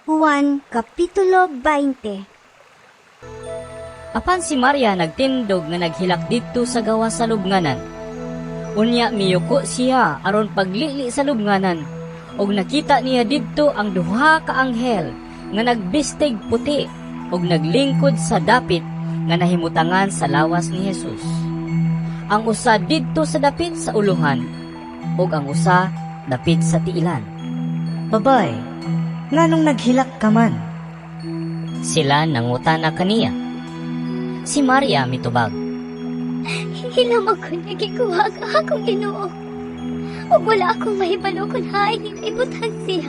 Juan Kapitulo 20. Apan si Maria nagtindog nga naghilak didto sa gawas sa lubnganan. Unya miyuko siya aron paglili sa lubnganan ug nakita niya didto ang duha ka anghel nga nagbistig puti ug naglingkod sa dapit nga nahimutangan sa lawas ni Jesus. Ang usa didto sa dapit sa uluhan ug ang usa dapit sa tiilan. "Babae, nganong naghilak ka man?" sila nangutana kaniya. Si Maria mitubag, Hilamag ko nga gikuha ang akong Ginoo. Ug wala akong mahibalo kung hain nila ibutang siya.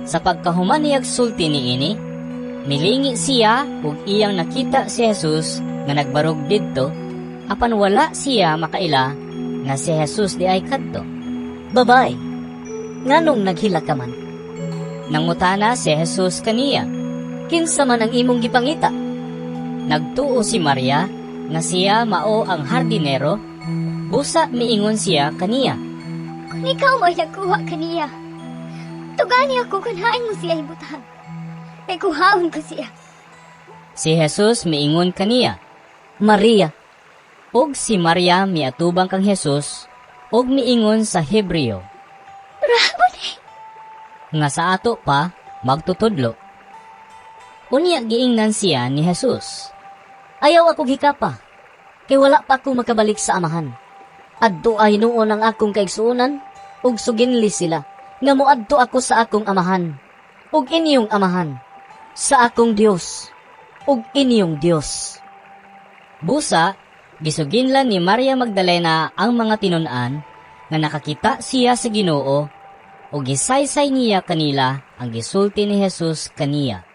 Sa pagkahuman niyag sulti niini, milingi siya ug iyang nakita si Jesus nga nagbarog didto, apan wala siya makaila nga si Jesus diay kadto. "Babae, nganong naghilak ka man?" nangutana si Jesus kaniya. "Kinsa man ang imong gipangita?" Nagtuo si Maria nga siya mao ang hardinero, busa miingon siya kaniya, "Kung ikaw mo'y nagkuha kaniya, tugani ako kung hain mo siya ibutang. Kay kuhaon ko siya." Si Jesus miingon kaniya, "Maria." Ug si Maria miatubang kang Jesus ug miingon sa Hebreo, "Raboni!" nga sa ato pa "Magtutudlo." Unya giingnan siya ni Jesus, "Ayaw ako hikapa, kay wala pa ako makabalik sa Amahan. Adto ay hinuon ang akong kaigsuonan, ug suginli sila, nga moadto ako sa akong Amahan, ug inyong Amahan, sa akong Dios, ug inyong Dios." Busa, gisuginlan ni Maria Magdalena ang mga tinun-an nga nakakita siya sa Ginoo ug gisaysay niya kanila ang gisulti ni Jesus kaniya.